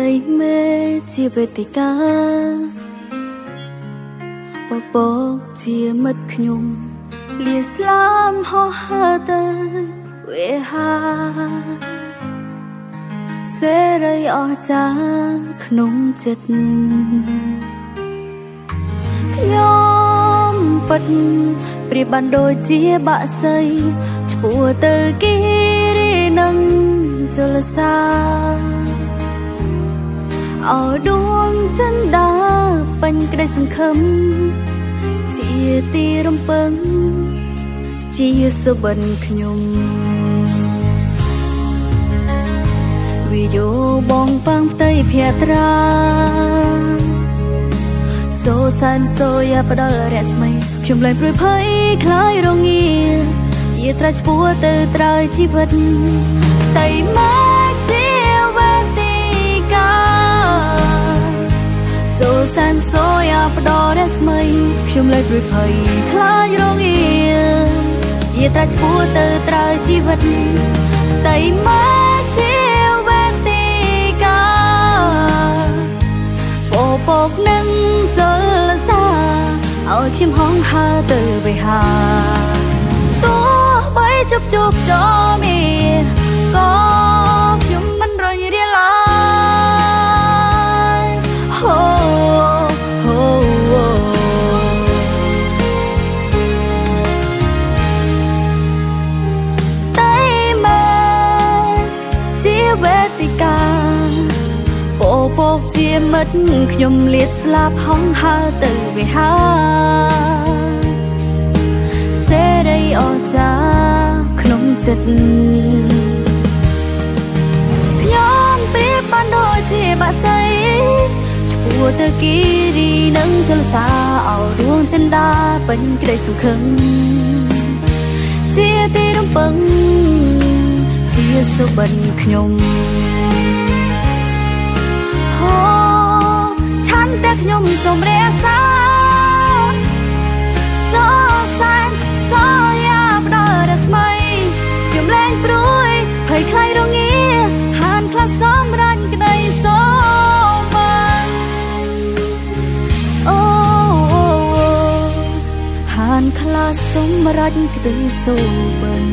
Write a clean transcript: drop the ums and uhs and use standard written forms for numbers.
ផ្ទៃមេជាវេទិកាពពកជាមិត្តខ្ញុំលាស្លាមហោះហើរទៅវេហាសេរីអស្ចារ្យក្នុងចិត្តខ្ញុំពិតប្រៀបបានដូចជាបាក់សីឆ្ពោះទៅគិរីនឹងជលសាអោដួងចិន្តាពេញក្តីសង្ឃឹមជាទីរំពឹងជាសុបិនខ្ញុំវិយោបងប៉ាងផ្ទៃភត្រាសូសានសូយ៉ាផ្ដល់រស្មីខ្ញុំលែងព្រួយភ័យខ្លាយរងាជាត្រាឆ្ពោះទៅត្រើយជីវិតតៃមកជាវេទិកាសូសានសូយ៉ាផ្ដល់រស្មីខ្ញុំលែងព្រួយភ័យខ្លាយរងាជាត្រាឆ្ពោះទៅត្រើយជីវិតតៃមកជាវេទិកាពពកនឹងជលសាឲ្យខ្ញុំហងហើរទៅវេហាទោះបីជប់ជប់ចមីក៏ខ្ញុំមិនរញរាឡើយហូហូតែមេជាវេទិកាពពកជាមិត្តខ្ញុំលាតស្លាប់ហងហើរទៅវេហាសេរីអស្ចារ្យក្នុងចិត្តខ្ញុំប្រៀបបានដូចជាបាក់សីឆ្ពោះទៅគិរីនឹងជលសាឲ្យដួងចិន្តាពេញក្តីសង្ឃឹមជាទីរំពឹងជាសុបិនខ្ញុំឆាន់តែខ្ញុំសូមរក្សាសូសានសូយ៉ាផ្ដល់រស្មីខ្ញុំលែងព្រួយភ័យខ្លាយរងាហានខ្លះសំរាញ់ក្តីសូមអូហានខ្លះសំរាញ់ក្តីសូបិន